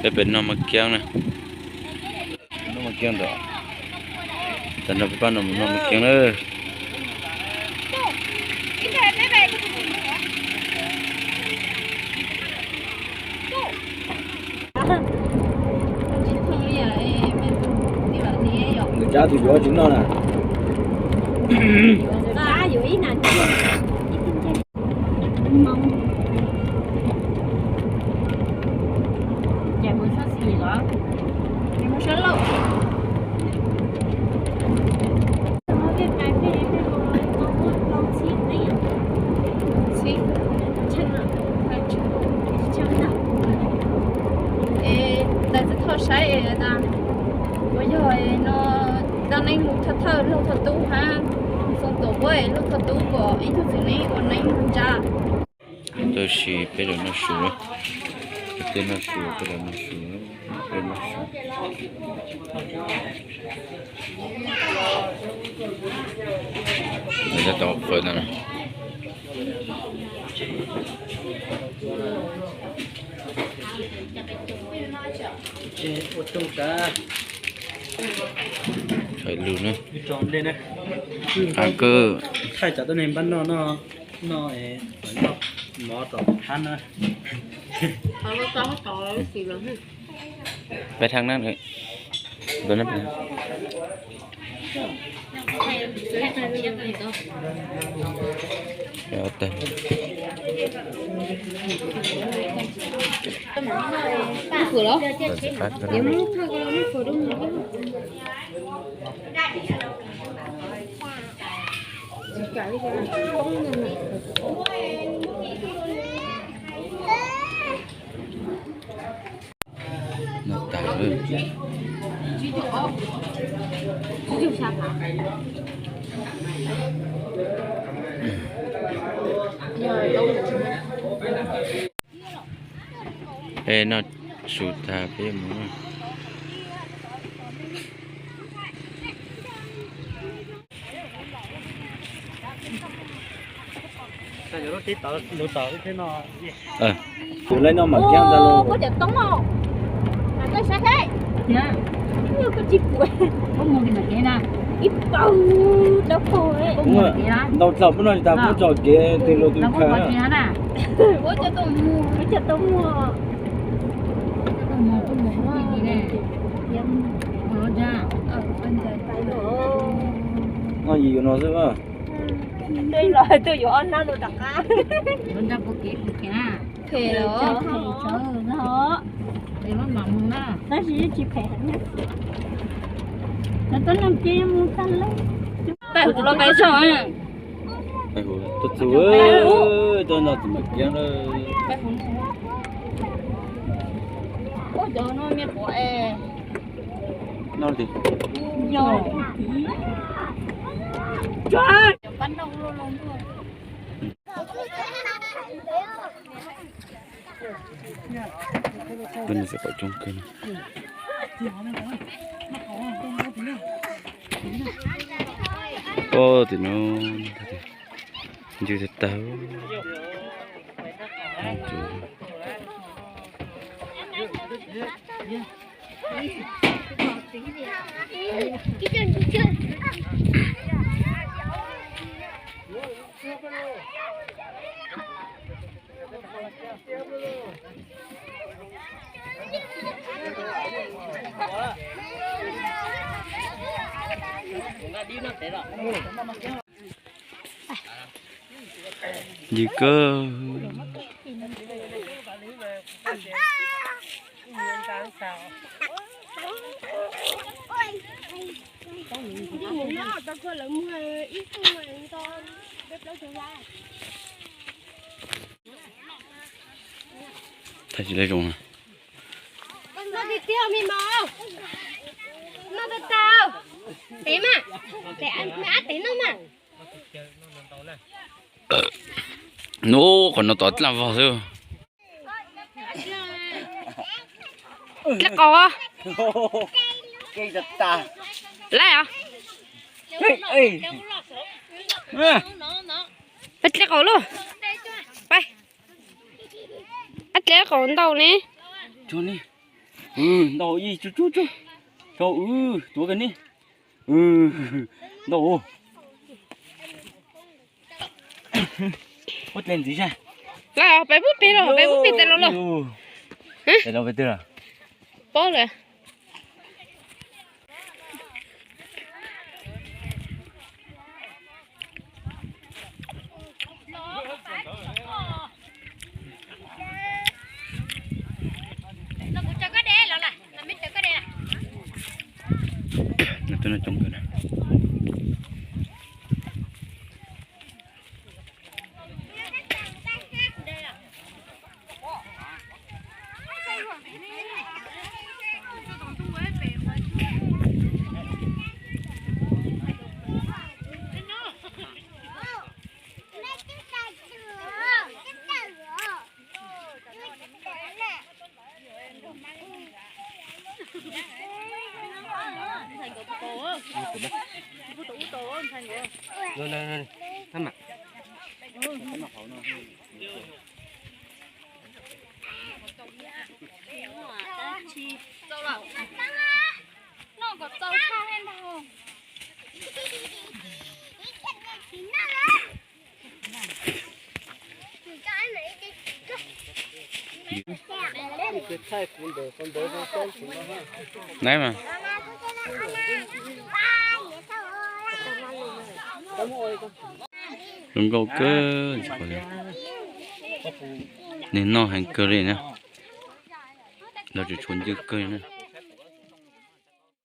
Peb pem noj mas kiab na. Noj mas kiab ntawd. Tag nrho peb pab no mus noj mas kiab na. Nws cab tus yuav tsis noj na. Es ntawd tsis tau saib es na, uas yog no, dab neeg mus thawj thawj luag thawj tub hab, xoo tuam puab luag thawj tub kom ib tug txiv neej ua neeb ntsa. Tab sis peb los noj su, peb noj su, peb los noj su, peb noj su. Tab tom qw no. Hais lus na. Thaij cov tuab neeg npaj noj, noj, noj mov tom hab na. Peb thaj na. Noj tas lawm. Es noj su tag peb mus. Tus lawv noj mam kiab ntag lauj. Ntau tsaus puab noj tsis tas puab tso kev tus lus tus khaws. Noj yim yuav no xwb. Los tuaj yuav ob hnab no rov qab. Phem los. Tab sis yeej tsis phem. Cov tuab neeg ces mus tag lawm. Peb hu los peb zog. Tuaj txug, tuaj noj tsis mam kiab lawm. Ua cov no me quav es. Noj li. Peb nws txawm pom coob kawg. Pob tim no ntsws tag tag. Yws kawg. Thaij tsis lawv zoo. Noj tiag tiag me mos. Noj tag tag. Tev mas. Tev, ab tev noj mas. Nub qhov no tod dlaj vog xwb. Dlej qaus. Laib os. Peb dlej qaus lauj. Peb dlej qaus ntau ne. Ntau ib tsu tsu tsu. Sau, tuav kawg ni. Ntau. Ua dle ntxiv saib. Los peb pub peg los, peb pub peg tes los los. Tes los peb twg los? Pob lawm. Nais mas zoo nkauj kawg, nws noj heev kawg li na. Lawv tseem tshuav ncw kawg na.